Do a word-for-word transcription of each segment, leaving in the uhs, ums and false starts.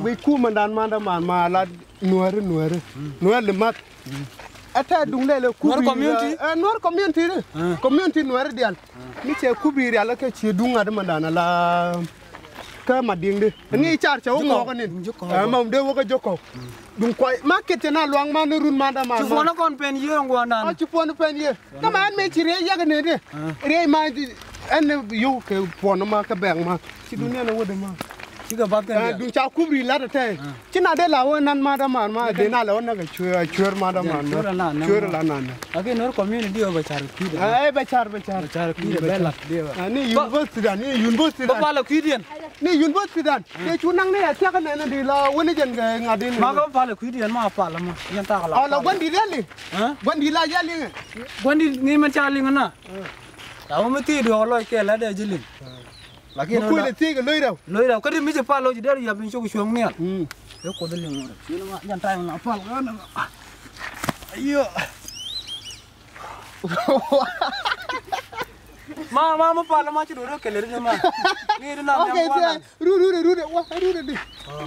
Guic kumändan mandä man ma la nuääri, nuääri. Nuäär limath. Ɛ tɛ duŋ lɛl ɛ Nuäär kubiri, community? Ɛ, Nuäär community ni. Community nuääri dial. Mi cɛ kubiri rial kä ci duŋ ŋa̱t mandana la kä madiŋ di. Ni car cɛ wä ŋɔk ni. Ɛ, ma dee wä kä jokɔ. Duŋ kuay ma ket cɛ na luaŋ ma ni run mandä man. Ci puɔn kɔn pen yiëë ŋuɔnan. Ɔ, ci puɔn pen yiëë. Kä ma ɛn mëë ci riey yak ni di. Riey ma ɛn ni yow kɛ puɔn ma kä bɛŋ ma. Ci dunia ni wä di ma. Ci kɛ bath kɛ duŋ ca kubiri lat ɛ tɛ. Ci na dee la wä nan ma däman ma dee na la wä nak a cuer, a cuer ma däman ma. Cuer la nan. Cuer la nan. Lakin Nuer community ɔ bɛ car kui̱dɛ. Ɛ bɛ car, bɛ car. Bɛ car kui̱dɛ bɛ lat. Ni university dan, ni university dan. Bä pal kui̱diɛn. Ni university dan. Dee cu naŋ ni a tiak nɛn di la wä ni jɛn kɛ ŋa̱t in. Ma kɛ bä pal kui̱diɛn ma pal ma. Yɛn tak la. Ɔ la gua̱n di dee liŋ. Gua̱n di la jɛ liŋ. Gua̱n di ni mɛn ca liŋ na. La wä mi thii duɔk lɔc kɛ la dee ji̱ liŋ. Lakin mi kui̱ lɛ thiec kɛ lo̱c rɛw. Lo̱c rɛw kä ti mi ci pal lo̱c dee yap in cok cuɔ̱ŋ nhial. Ɛ kuoth liŋ wä rɛw. Yin ma jan ta̱a̱ na pal kä na. Ayo. Ma, ma, ma pal ma ci do̱r kɛlɛ ri ma. Ni ri na. Okay, nyam kuanan. Rut, rut, rut, wa, rut di.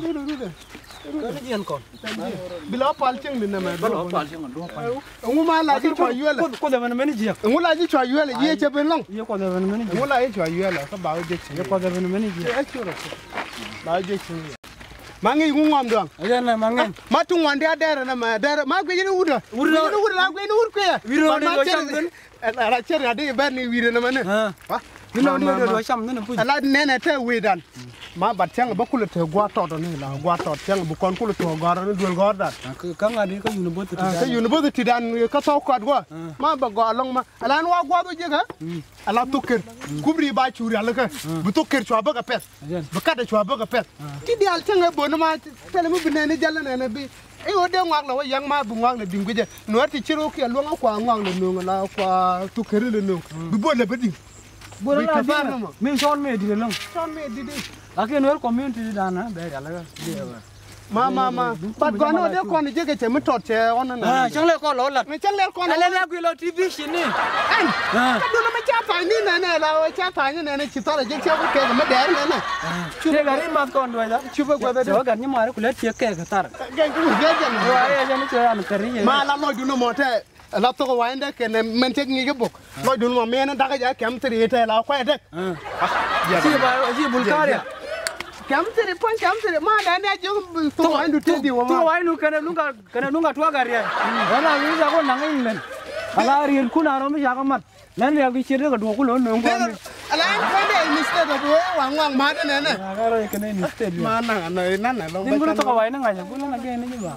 Rut, rut. Kɛ ni jiɛn kɔn. Bi la pal cieŋ ni nɛmɛ. Bi la pal cieŋ ni duɔ̱ɔ̱p pal. Ɛŋu ma la ji̱ cua yuɛlɛ. Kuoth, kuoth ɛmɛn mɛn jiɛk. Ɛŋu la ji̱ cua yuɛlɛ, yiëë cɛ ben lɔŋ. Yiëë kuoth ɛmɛn mɛn jiɛk. Ɛŋu la ji̱ cua yuɛlɛ, kä ba wä jiɛk cieŋ. Yiëë kuoth ɛmɛn mɛn jiɛk. Ɛ cuɛ rɔ. Ba wä jiɛk cieŋ. Ma ŋi̱i̱c ŋu ŋuɔm duaŋ. Ɛ jɛn nɛ ma ŋɛn. Ma tuŋ ŋuan diaal dɛrɛ nɛ ma dɛrɛ. Ma guic ni wut ɛ. Wut ɛ. Guic ni wut ɛ, la guic ni wut kuiɛ. Wut ɛ. Ala cɛ riat di bɛn ni wi̱i̱dɛ nɛmɛ ni. Ala nɛnɛ te wi̱i̱dan. Ma bat cäŋ bä kulɛ te gua̱a̱r tɔt ni la gua̱a̱r tɔt cäŋ bi kɔn kulɛ tuɔɔk gɔ̱a̱r ni duel gɔ̱a̱r dan. Kä ŋa̱t ni kä university dan. Kä university dan kä thɔɔk kɔt gua̱a̱r. Ma bɛ gɔaa lɔŋ ma. Ala ni wa gua̱a̱r wä jiäkä. Ala thok ker. Kubri ba cu rialikä. Bi thok ker cua bä kɛ pɛth. Bi kat ɛ cua bä kɛ pɛth. Ti diaal cäŋ ɛ bön ma thilɛ mi bi nɛn i̱ jäl nɛn ɛ bi. I̱ ɣöö dee ŋuak lɛ wä yaŋ ma bi ŋuak lɛ di̱ŋ guicɛ. Nuäär ti ci rok kiɛ luäŋä kua ŋuak lɛ nööŋ la kua thuk keri lɛ nööŋ. Bi buɔl lɛ bä di̱ŋ. Buɔl la di̱ŋ. Mi cɔn mi di̱t ɛlɔ̱ŋ. Cɔn mi di̱t i̱. Lakin Nuäär community dan bɛ rial ɛ. Ma, ma, ma. Bat gɔn ɔ dee kɔn jek ɛ cɛ mi tɔt cɛ ɔn na. Cäŋ lɛ kɔn lɔ lat. Mi cäŋ lɛ kɔn lɔ lat. Ɛlɛ lɛ gui lɔ T V ci ni. Ɛn. Kä dun mi ca tha̱a̱ny ni nɛnɛ la wä ca tha̱a̱ny ni nɛnɛ ci thar ɛ jek cɛ wä kɛ mi dɛɛr nɛnɛ. Cu bɛ gari math kɔn duɔ̱c a. Cu bɛ guɛth a dee. Cɛ wä gat nyi mari ku lɛ tiek kɛɛk thar. Gɛn ku gɛn jɛn. Wa yɛ jɛn cɛ an kɛri yɛ. Ma la lɔcdu ni mɔ tɛ. La thok wa̱i̱ndɛ kɛnɛ mɛn cɛ ŋi̱i̱c i̱ bok. Lɔcdun mɔ mɛn da̱k jɛ kɛm thiri tɛ la kuɛ dek. Ci ba, ci Bulgaria. Kɛm thiri puɔ̱ny kɛm thiri ma nɛ nɛ jiök thok wa̱i̱ndu tëë di wä ma. Thok wa̱i̱ndu kɛnɛ luŋ ka, kɛnɛ luŋ ka tuak a riɛl. Wala wi̱i̱ ca kɔ naŋ England. Ala riɛl kun a rɔm ca kɔ mat. Lɛn riɛl ki ciet kɛ duɔk ku lo̱n no̱o̱ŋ kɔn. Ala ɛn kuɛn dɛ in state of wee wa ŋuak mat nɛnɛ. Ma naŋ anɔ in nanɛ lɔŋ. Din kun thok wa̱i̱ni ŋa̱c a kun nanɛ gɛn ni ji̱ ba.